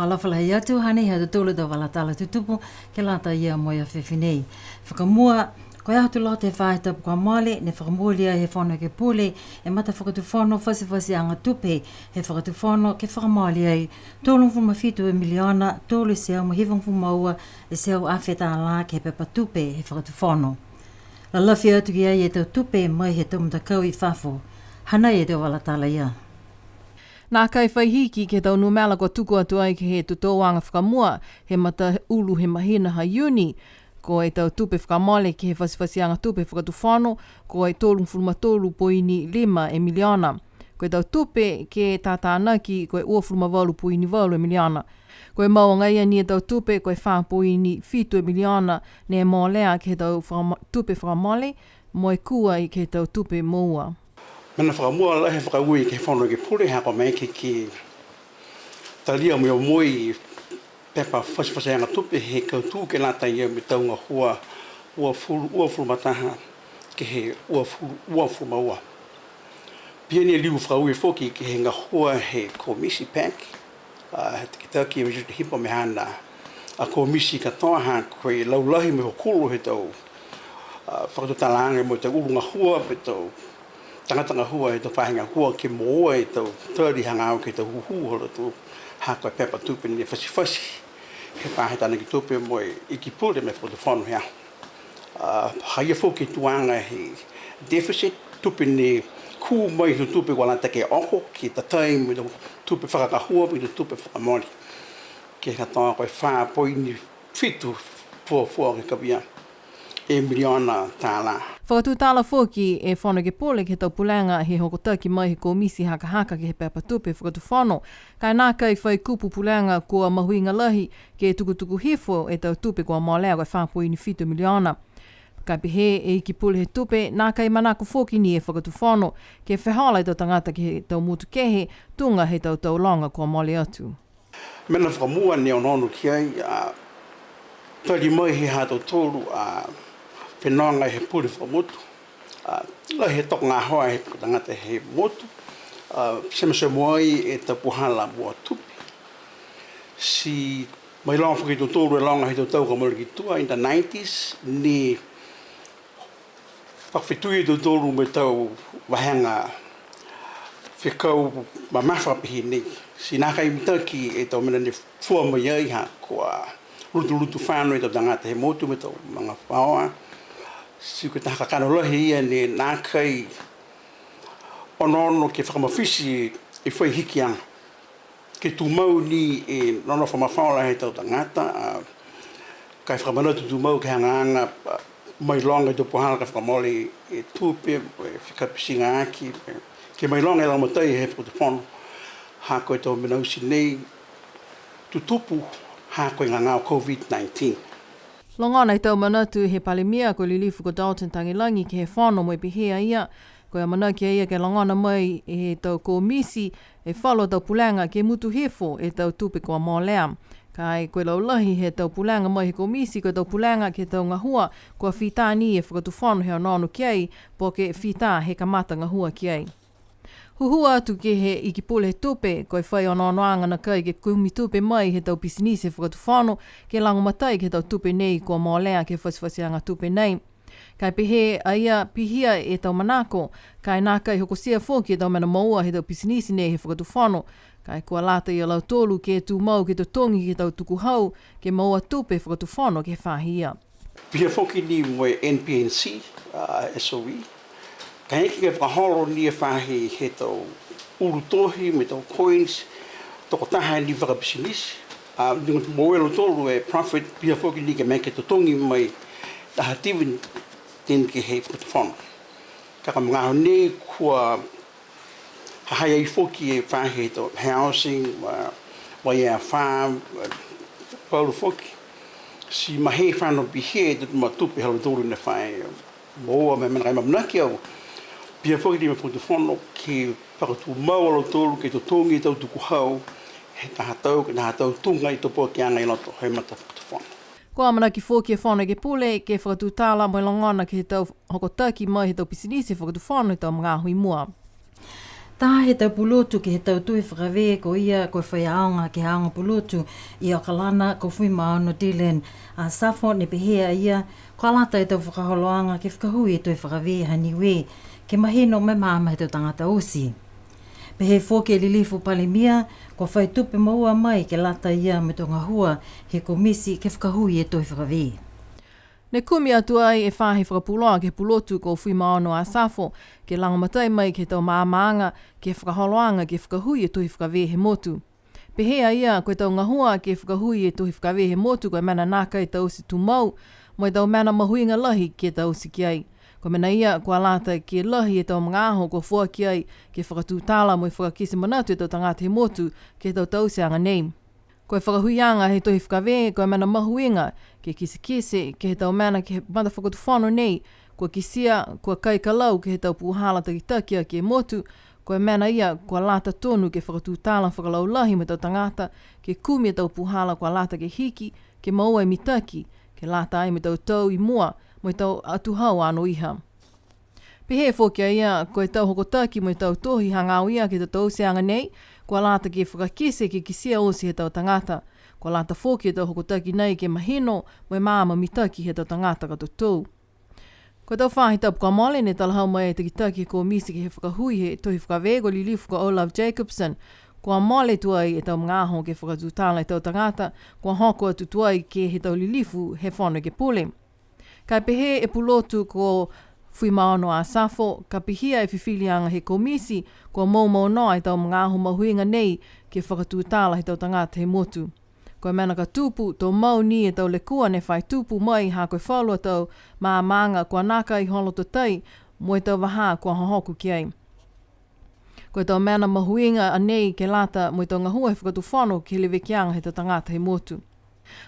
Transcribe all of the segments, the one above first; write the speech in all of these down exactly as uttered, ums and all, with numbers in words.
Fakaalofa lahi atu, hanei ha tautolu a tau vala tala tutupu ke lata ia mo e afiafi nei. Fakamua, ko e aho Tuloto he faahi tapu kua mole, ne fakamooli ai he Fono Ekepule e matafakatufono fasifasiaga tupe he Fakatufono ke fakamooli ai tolugofulu ma fitu e miliona, tolu e teau mo e hivagofulu ma ua e teau afe tālā ke he pepa tupe he Fakatufono. Lalafi atu ki ai e tau tupe mai he tau matakau i fafo. Hanei e tau vala tala ia. Nākai fai hiki ke he tau numela kua tuku atu ai ke he totouaga fakamua he mataulu he mahina ha Iuni, ko e tau tupe fakamole ke he fasifasiaga tupe fakatufono, ko e tolugofulu ma tolu poini lima e miliona. Ko e tau tupe ke tatanaki, ko e uafulu ma valu poini valu e miliona. Ko e mau agaia ni e tau tupe, ko e fā poini fitu e miliona, ne molea ke he tau fakamo-, tupe fakamole, mo e kū ai ke he tau tupe moua. Mena fakamua lahi e fakaaue ke he Fono Ekepule, ha kua maeke ke talia mo e omoi pepa fasifasiaga tupe he kautū ke lata ia mo e tau gahua uafulu, uafulu ma taha ke he uafulu, uafulu ma ua. Pihia ni e liu fakaaue foki ke he gahua he Komisi PAC, a, he takitaki Richard Hipa mo e haana a komisi katoa, ha ko e laulahi mo e hokulo he tau, a, fakatutalaaga mo e tau ulu gahua, mo e tau tagata gahua he tau faahi gahua ke moua e tau tali hagaao ke he tau hūhū ha lautolu, ha ko e pepa tupe ne fasifasi he faahi tanaki tupe mo e Iki Pule mo e Fakatufono he aho. A, ha ia foki e tuaga he deficit, tupe ne kū mai he tau tupe kua lata ke oko, ke tatai mo e tau tupe fakagahua, mo e tau tupe fakamole. Ke he katoa ko e fā poini fitu fuafua ke kavia e miliona tālā. Fakatutala foki e Fono Ekepule ke he tau pulega he hokotaki mai he Komisi Hakahaka ke he pepa tupe fakatufono, ka e nākai fai kupu pulega kua mahuiga lahi ke tukutuku hifo e tau tupe kua molea ko e fā poini fitu miliona. Ka e pehē e Iki Pule he Tupe, nākai manako foki ni e Fakatufono ke fehola e tau tagata ke he tau motu kehe, tuga he tau tau loga kua mole atu. Mena fakamua ne onoono ki ai, a, tali mai he ha tautolu a fenoga he pule fakamotu, a, lahi e tokogahoa he tagata he motu, a, semosemo ai e tau puhala mua tupe. Ti mailoga foki e tautolu e loga he tau tau ka mole ki tua, in the nineties, ne fakafetui e tautolu mo e tau vahega fekau mamafa pehē nei. Ti nākai mitaki e tau mena ne fua mai ai ha kua lutulutu fano e tau tagata he motu mo e tau magafaoa. Ti ko e taha kakano lahi ia ne nākai onoono ke fakamafiti e fai hikiaga. Ke tumau ni e nonofo mafola he tau tagata, a, ka e fakamanatu tumau ke he hagahaga, a, mailoga e tau puhala ka fakamole e tupe, e fakapisiga aki, e, ke mailoga e lagomatai he Fakatufono, ha ko e tau mena oti nei tutupu, ha ko e gagao COVID nineteen. Logona e tau manatu he Palemia ko e Lilifu ko Dalton Tagelagi ke he Fono mo e pehē a ia, ko e amanaki a ia ke logona mai e tau komisi e falu a tau pulega ke mutu hifo e tau tupe kua molea. Ka e ko e laulahi he tau pulega mai he komisi ko e tau pulega ke he tau gahua kua fita ni e Fakatufono he onoono ki ai, po ke fita he kamata gahua ki ai. Hūhū atu ke he Iki Pule he Tupe, ko e fai onoonoaga nakai ke kumi tupe mai he tau pisinisi he Fakatufono, ke lagomatai ke he tau tupe nei kua molea ke he fatifatiaga tupe nei. Ka e pehē a ia pihia e tau manako, ka e nākai hokotia foki e tau mena moua he tau pisinisi nei he Fakatufono, ka e kua lata ia lautolu ke tumau ke totogi ke he tau tukuhau, ke moua tupe Fakatufono ke he faahi ia. Pihia foki ni mo e N P N C, a, S O E. Kaeke ke fakaholo ni e faahi he tau ulu tohi mo e tau coins, tokotaha ni fakapisinisi, a, ne moua e lautolu e profit, pihia foki ni ke maeke ke totogi mai taha dividend ke he Fakatufono. Ka ko e magaaho nei kua ha ha i ai foki e faahi he tau housing, a, vaiafa, a, palu foki. Ti mahē fano pihia e tau matupe ha lautolu ne fa e moua mo e mena ka e amanaki au. Pihia foki ni mo e Fakatufono ke fakatumau a lautolu ke totogi e tau tukuhau he taha tau, ke he taha tau tuga e tau poakiaga i loto he matafakatufono. Kua amanaki foki e Fono Ekepule ke fakatutala mo e logona ke he tau hokotaki mai he tau pisinisi he Fakatufono he tau magaaho i mua. Taha he tau pulotu ke he tau tohi fakavē ko ia ko e faiaoga ke he aoga pulotu i Okalana ko Fuimaono Dylan Asafo ne pehē a ia, kua lata e tau fakaholoaga ke fakahui e tohi fakavē ha Niue, ke mahino mo e maama he tau tagata oti. Pehē foki e Lilifu Palemia, kua fai tupe moua mai ke lata ia mo e tau gahua he komiti ke fakahui e tohi fakavē. Ne kumi atu ai e faahi fakapuloa ke he pulotu ko Fuimaono Asafo, ke lagomatai mai ke he tau maamaaga ke he fakaholoaga ke fakahui e tohi fakavē he motu. Pehē a ia, ko e tau gahua ke fakahui e tohi fakavē he motu ko e mena nākai taute tumau, mo e tau mena mahuiga lahi ke taute ki ai. Ko e mena ia, kua lata ke lahi e tau magaaho kua foaki ai ke fakatutala mo e fakakite manatu e tau tagata he motu ke he tau tauteaga nei. Ko e fakahuiaga he tohi fakavē, ko e mena mahuiga ke kitekite ke he tau mena ke he matafakatufono nei, kua kitia, kua kai kalau ke he tau puhala takitaki aki e motu, ko e mena ia kua lata tonu ke fakatutala fakalaulahi mo e tau tagata, ke kumi e tau puhala kua lata ke hiki, ke moua e mitaki, ke lata ai mo e tau tau i mua, mo e tau atuhau anoiha. Pehē foki a ia, ko e tau hokotaki mo e tau tohi hagaao ia ke he tau tauteaga nei, kua lata ke fakakite ke kitia oti he tau tagata. Kua lata foki e tau hokotaki nei ke mahino mo e maama mitaki he tau tagata ka totou. Ko e tau faahi tapu kua mole ne talahau mai e takitaki he komiti ke he fakahui he tohi fakavē ko e Lilifu ko Olaf Jacobsen, kua mole tuai e tau magaaho ke fakatutala e tau tagata, kua hoko atu tuai ke he tau lilifu he Fono Ekepule. Ka e pehē e pulotu ko Fuimaono Asafo, ka pihia e fifiliaga he komiti, kua moumou noa e tau magaaho mahuiga nei ke fakatutala he tau tagata he motu. Ko e mena ka tupu, to mau ni e tau lekua ne fai tupu mai ha ko e falu a tau maamaaga kua nākai holo tatai mo e tau vahā kua hohoko ki ai. Ko e tau mena mahuiga a nei ke lata mo e tau gahua he fakatufono ke he levekiaga he tau tagata he motu.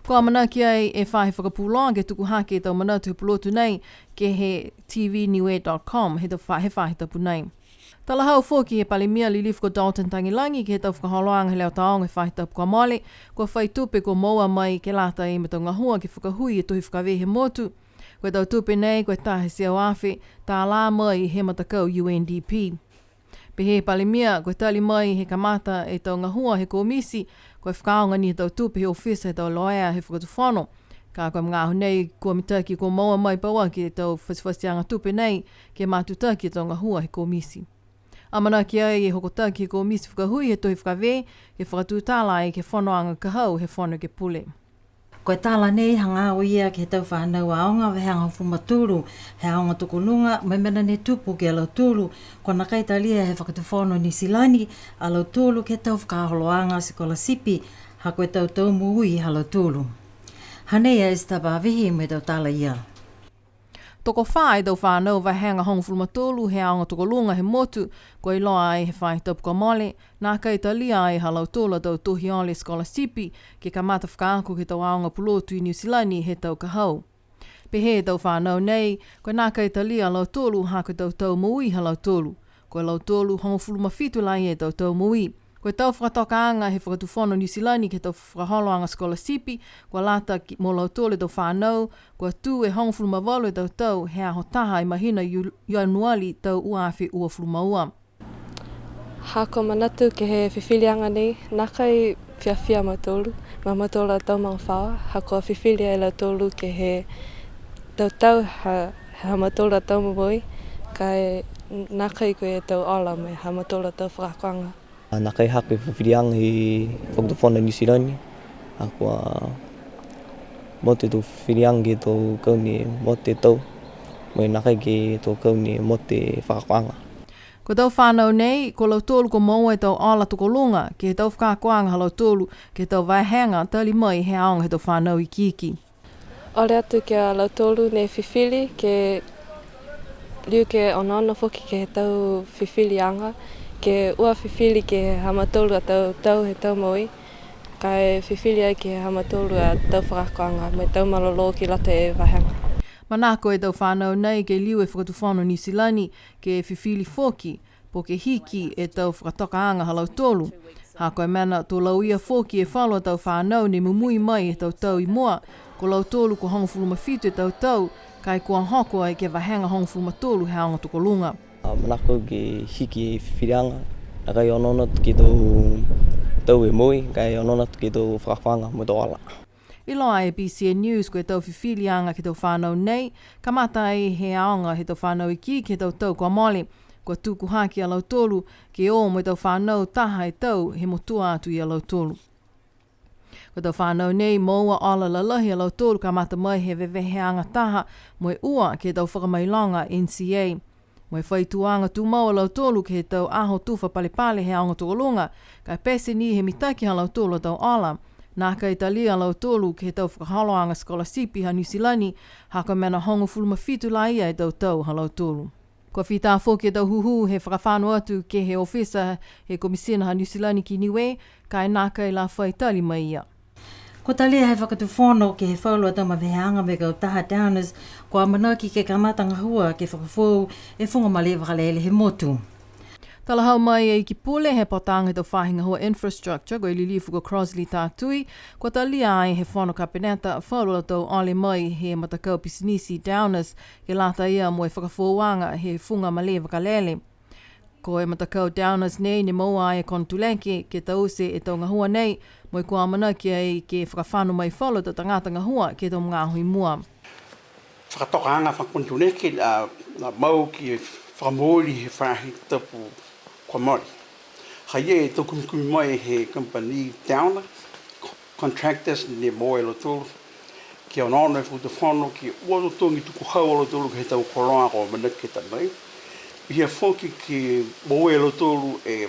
Kua amanaki ai e faahi fakapuloa ke tuku hake e tau manatu he pulotu nei ke he T V Niue dot com he tau fa-, he faahi tapu nei. Talahau foki he Palemia Lilifu ko Dalton Tagelagi ke he tau fakaholoaga he leo taoga he faahi tapu kua mole, kua fai tupe kua moua mai ke lata mo e tau gahua ke fakahui e tohi fakavē he motu. Ko e tau tupe nei, ko e taha e teau afe tālā mai he matakau U N D P. Pehē e Palemia, kua tali mai he kamata e tau gahua he komiti, kua fakaaoga ni e tau tupe he ofisa he tau loea he fakatufono. Ka ko e magaaho nei, kua mitaki kua moua mai pauaki e tau fatifatiaga tupe nei, ke matutaki e tau gahua he komiti. Amanaki ai e hokotaki he komiti fakahui he tohi fakavē, ke fakatutala ai ke he fonoaga ka hau he Fono Ekepule. Ko e tala nei hagaao ia ke he tau fanau aoga vahega hogofulu ma tolu he aoga tokoluga, mo e mena ne tupu ki a lautolu, kua nākai talia he Fakatufono Niu Silani a lautolu ke he tau fakaholoaga sikolasipi, ha ko e tau tau moui ha lautolu. Hanei a Esther Pavihi mo e tau tala ia. Tokofā e tau fanau vahega hogofulu ma tolu he aoga tokoluga he motu, kua iloa ai he faahi tapu kua mole, nākai talia ai ha lautolu a tau tohi ole sikolasipi, ke kamata fakaako ke he tau aoga pulotu i Niu Silani he tau ka hau. Pehē e tau fanau nei, kua nākai talia a lautolu ha ko e tau tau moui ha lautolu. Ko lautolu hogofulu ma fitu la e tau tau moui. Ko e tau fakatokaaga he Fakatufono Niu Silani ke he tau fakaholoaga sikolasipi, kua lata ki, mo lautolu e tau fanau, kua tū e hogofulu ma valu e tau tau he aho taha e mahina Iu-, Ianuali tau ua afe uafulu ma ua. Ha ko e manatu ke he fifiliaga nei, nākai fiafia a mautolu, mo mautolu a tau magafaoa, ha kua fifili e lautolu ke he tau tau ha, ha mautolu a tau momoui, ka e nākai ko e tau ola mo e ha mautolu a tau fakaakoaga. A, nākai hake fifiliaga he Fakatufono Niu Silani, ha kua mote e tau fifiliaga ke he tau kau ne mote e tau, mo e nākai ke he tau kau ne mote e fakaakoaga. Ko e tau fanau nei, ko lautolu kua moua e tau ola tokoluga, ke he tau fakaakoaga ha lautolu, ke he tau vahega, tali mai he aoga he tau fanau ikiiki. Ole atu ki a lautolu ne fifili, ke liu ke onoono foki ke he tau fifiliaga, ke ua fifili ke he ha mautolu a tau tau he tau moui, ka e fifili ai ke he ha mautolu a tau fakaakoaga, mo e tau malolō ki loto he vahega. Manako e tau fanau nei ke liu e Fakatufono Niu Silani, ke fifili foki, po ke hiki e tau fakatokaaga ha lautolu. Ha ko e mena to lauia foki e falu a tau fanau ne mumui mai he tau tau i mua, ko lautolu kua hogofulu ma fitu e tau tau, ka e kua hoko ai ke he vahega hogofulu ma tolu he aoga tokoluga. A, manako ke hiki e fifiliaga, Nākai onoono atu ke he tau tau e moui, ka e onoono atu ke he tau fakaakoaga mo e tau ola. Iloa e BCN News ko e tau fifiliaga ke he tau fānau nei, kamata ai he aoga he tau fānau ikiiki he tau tau kua mole. Kua tuku hake a lautolu ke o mo e tau fānau taha e tau he motua atu ia lautolu. Ko e tau fānau nei, moua ola lalahi a lautolu kamata mai he veveheaga taha mo e ua ke he tau fakamailoga NCEA. Mo e fai tuaga tumau a lautolu ke he tau aho tufa palepale he aoga tokoluga, ka e pete ni he mitaki ha lautolu a tau ola. Nākai talia a lautolu ke he tau fakaholoaga scholarship ha Niu Silani, ha ko e mena hogofulu ma fitu lā ia e tau tau ha lautolu. Kua fita foki e tau hūhū he fakafano atu ke he ofisa he Komisina ha Niu Silani ki Niue, ka e nākai la fai tali mai ia. Kua talia he Fakatufono ke he falu a tau maveheaga mo e kautaha Downers, kua amanaki ke kamata gahua ke fakafoou e fuga malē vakalele he motu. Talahau mai e Ikipule he Pātaaga he tau Faahi Gahua Infrastructure, ko e Lilifu ko Crossley Tatui, kua talia ai he Fono Kapeneta falu a tau ole mai he matakau pisinisi Downers, ke lata ia mo e fakafoouaga he fuga malē vakalele. Ko e matakau Downers nei ne moua ai e konotuleke ke taute e tau gahua nei, mo e kua amanaki ai ke fakafano mai falu a tau tagata gahua ke he tau magaaho i mua. Fakatokaaga fakakonotuleke, a, a mau ke fakamooli he faahi tapu kua mole. Ha ia e tau kumikumi mai he kamupani Downer Contractors ne moua e lautolu ke onoono e Fakatufono ke ua totogi tukuhau a lautolu ke he tau koloa kua amanaki ke ta mai. Pihia foki ke moua e lautolu e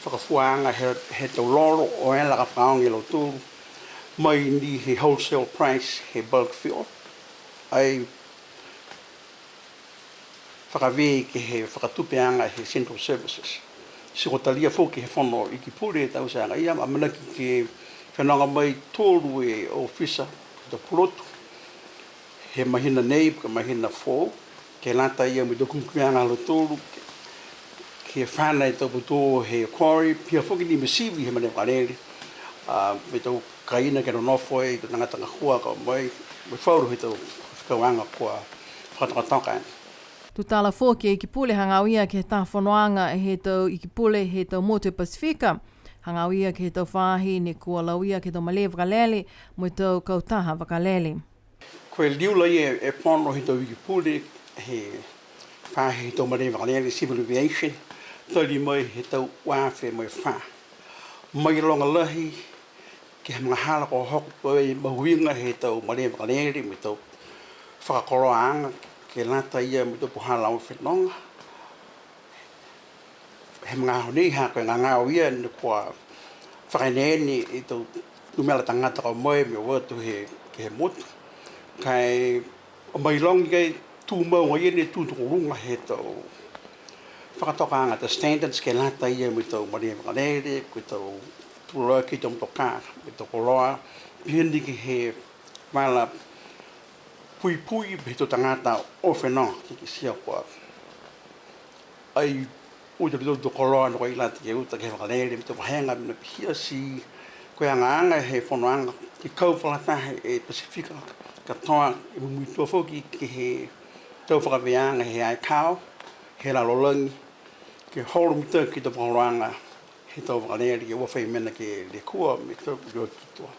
fakafuaaga he, he tau lolo, o e laka fakaaoga e lautolu mai ni he wholesale price, he bulk fuel. Ai fakavē ke he fakatupeaga he Central Services. Ti kua talia foki he Fono Ikipule e tauteaga ia, amanaki ke fenoga mai tolu e ofisa he tau pulotu he mahina nei, ke he mahina foou, ke lata ia mo e tau kumikumiaga ha lautolu, ke, ke fana e tau putu he quarry, pihia foki ni mo e sivi he malē vakalele, a, mo e tau kaina ke nonofo ai e tau tagata gahua ka o mai, mo e falu he tau fekauaga kua fakatokatoka. Tutala foki e Ikipule hagaao ia ke he tau fonoaga he tau Ikipule he tau motu he Pasifika, hagaao ia ke he tau faahi ne kua lauia ke he tau malē vakalele mo e tau kautaha vakalele. Ko e liu laia e, e fono he tau Ikipule he faahi he tau malē vakalele, civil aviation, tali mai he tau ua afe mo e fā. Mailoga lahi ke he magahala kua hoko ai e mahuiga he tau malē vakalele mo e tau fakakoloaaga ke lata ia mo e tau puhala o fenoga. He magaaho nei ha ko e gagao ia ne kua fakaeneene e tau numela tagata kua o mai mo e o atu he, ke he motu. Ka e mailoga e tumau agaia ne tū tokoluga he tau fakatokaaga, tau standards ke lata ia mo e tau malē vakalele, ko e tau tulaki, tau motokā, mo e tau koloa, pihia ni ke he vala puipui he tau tagata o fenoga, ke kitia kua ai uta ke he tau koloa ne kua lata ke uta ke he vakalele, mo e tau vahega, mena pihia. Ti ko e agaaga he fonoaga ke kau fakalataha e Pasifika katoa, e mumuitua foki ke he tau fakavēaga he ICAO he lalolagi, ke holo mitaki e tau fakaholoaga he tau vakalele, ke ua fai mena ke lekua mo e tau kua ki tua.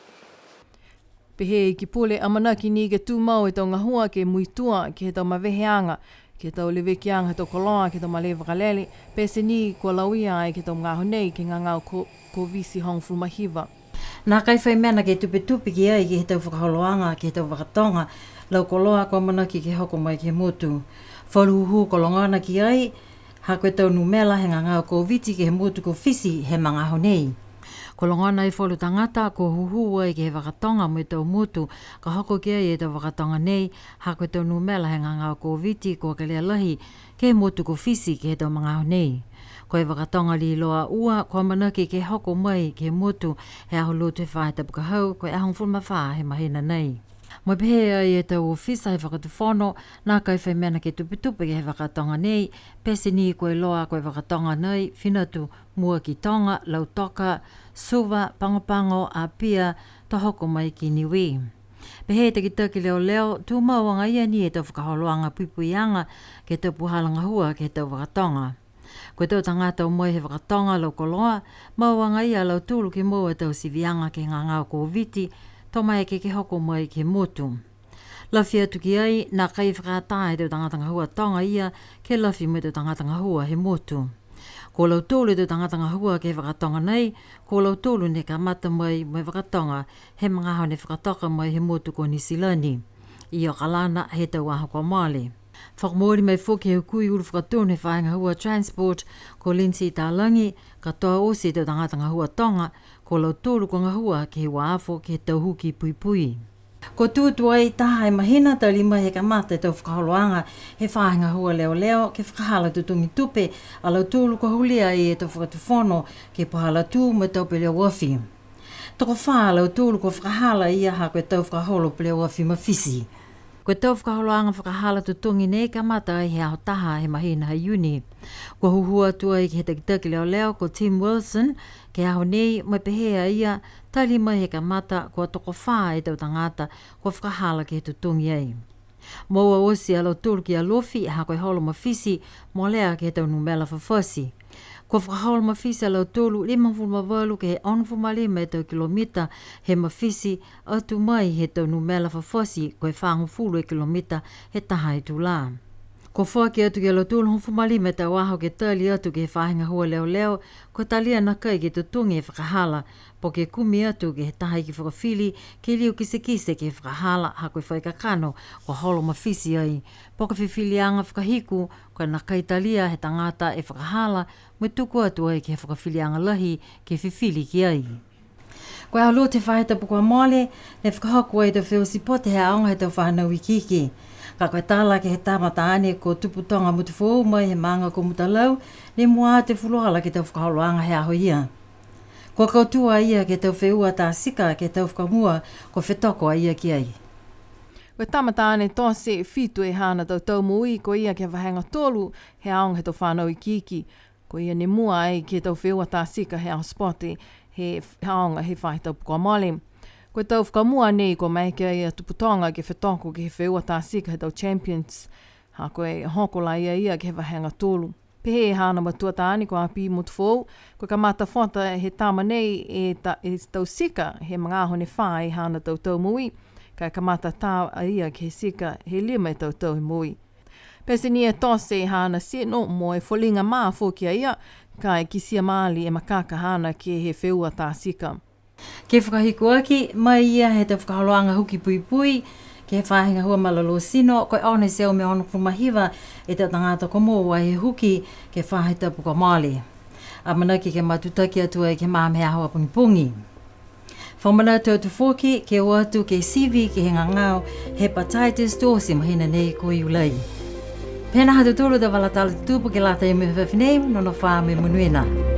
Pehē e Ikipule, amanaki ni ke tumau e tau gahua ke muitua ke he tau maveheaga, ke he tau levekiaga he tau koloa, ke he tau malē vakalele, pete ni kua lauia ai ke he tau magaaho nei ke he gagao ko-, Koviti hogofulu ma hiva. Nākai fai mena ke tupetupe ki ai ke he tau fakaholoaga, ke he tau vakatoga, lau koloa kua amanaki ke hoko mai ke he motu. Falu hūhū kua logona ki ai, ha ko e tau numela he gagao Koviti ke he motu ko Fisi he magaaho nei. Kua logona e falu tagata kua hūhū ai ke he vakatoga mo e tau motu ka hoko ki ai e tau vakatoga nei, ha ko e tau numela he gagao Koviti kua kelea lahi ke he motu ko Fisi ke he tau magaaho nei. Ko e vakatoga liloa ua kua amanaki ke hoko mai ke he motu he aho Lotu he faahi tapu ka hau, ko e aho hogofulu ma fā he mahina nei. Mo e pehē ai e tau ofisa he Fakatufono, nākai fai mena ke tupetupe ke he vakatoga nei, pete ni kua iloa ko e vakatoga nei, fina atu mua ki Toga, Lautoka, Suva, Pago Pago, Apia, to hoko mai ki Niue. Pehē e takitaki leoleo, tumau agaia ni e tau fakaholoaga puipuiaga ke he tau puhala gahua ke he tau vakatoga. Ko e tau tagata o mai he fakatoga lau koloa, mau agaia a lautolu ke moua e tau siviaga ke he gagao Koviti, to maeke ke hoko mai ke he motu. Lafi atu ki ai, nākai fakaatā e tau tagata gahua toga ia ke lafi mo e tau tagata gahua he motu. Ko lautolu e tau tagata gahua ke he fakatoga nei, ko lautolu ne kamata mai mo e fakatoga he magaaho ne fakatoka mai he motu ko Niu Silani, i Okalana he tau aho kua mole. Fakamooli mai foki he hukui ulu fakatonu he faahi gahua Transport, ko Lindsay Talagi, katoa oti e tau tagata gahua toga, ko lautolu kua gahua ke he uafo ke he tau huki puipui. Kua tū tuai taha e mahina tali mai he kamata e tau fakaholoaga he faahi gahua leoleo ke fakahala totogi tupe a lautolu kua hulia e tau fakatufono ke he puhala tū mo e tau peleoafi. Tokofā a lautolu kua fakahala ia ha ko e tau fakaholo peleoafi mafiti. Ko e tau fakaholoaga fakahala totogi nei kamata ai he aho taha he mahina ha Iuni. Kua hūhū atu ai ke he takitaki leoleo ko Tim Wilson, ke he aho nei, mo e pehē a ia, tali mai he kamata kua tokofā e tau tagata kua fakahala ke he totogi ai. Moua oti a lautolu ki Alofi, ha ko e holo mafiti, molea ke he tau numela fafati. Kua fakaholo mafiti a lautolu limagofulu ma valu ke he onogofulu ma lima e tau kilomita he mafiti, atu mai he tau numela fafati, ko e fāgofulu e kilomita he taha e tulā. Kua foaki atu ki a lautolu hogofulu ma lima e tau aho ke tali atu ke he faahi gahua leoleo, kua talia nākai ke totogi e fakahala, po ke kumi atu ke he taha iki fakafili, ke liu kitekite ke he fakahala, ha ko e fai kakano, kua holo mafiti ai. Po ke fifiliaga fakahiku, kua nākai talia he tagata e fakahala, mo e tuku atu ai ke he fakafiliaga lahi, ke fifili ki ai. Ko e aho Lotu he faahi tapu kua mole, ne fakahoko ai e tau feua sipote he aoga he tau fanau ikiiki. Ka ko e tala ke he tama taane ko Tuputoga Motufoou mai he maaga ko Mutalau, ne mua atu e fuluola ke he tau fakaholoaga he aho ia. Kua kautū a ia ke he tau feua tā tika ke he tau fakamua, kua fetoko a ia ki ai. Ko e tama taane tote fitu e haana tau tau moui, ko ia ke he vahega tolu he aoga he tau fanau ikiiki. Ko ia ne mua ai ke he tau feua tā tika he aho sipote he f-, aoga he faahi tapu kua mole. Ko e tau fakamua nei kua maeke ai a Tuputoga ke fetoko ke he feua tā tika he tau champions. Ha ko e hoko lā ia ia ke he vahega tolu. Pehē e haana matua taane ko Api Motufoou, kua kamata fota he tama nei e ta-, e tau tika he magaaho ne fā e haana tau tau moui, ka e kamata tā a ia ke he tika he lima e tau tau he moui. Pete ni e tote e haana tino mo e foliga mā foki a ia, ka e kitia maali e makaka haana ke he feua tā tika. Ke fakahiku aki, mai ia he tau fakaholoaga huki puipui, ke he faahi gahua malolō tino, ko e ono e teau mo e onogofulu ma hiva e tau tagata kua moua he huki, ke he faahi tapu kua mole. Amanaki ke matutaki atu ai ke he magaaho he aho a pogipogi. Fakamanatu atu foki, ke o atu ke sivi ke he gagao hepatitis tuai he mahina nei ko Iulai. Pehē nā ha tautolu a tau vala tala tutupu ke lata mo e afiafi nei, nonofo ā mo e monuina.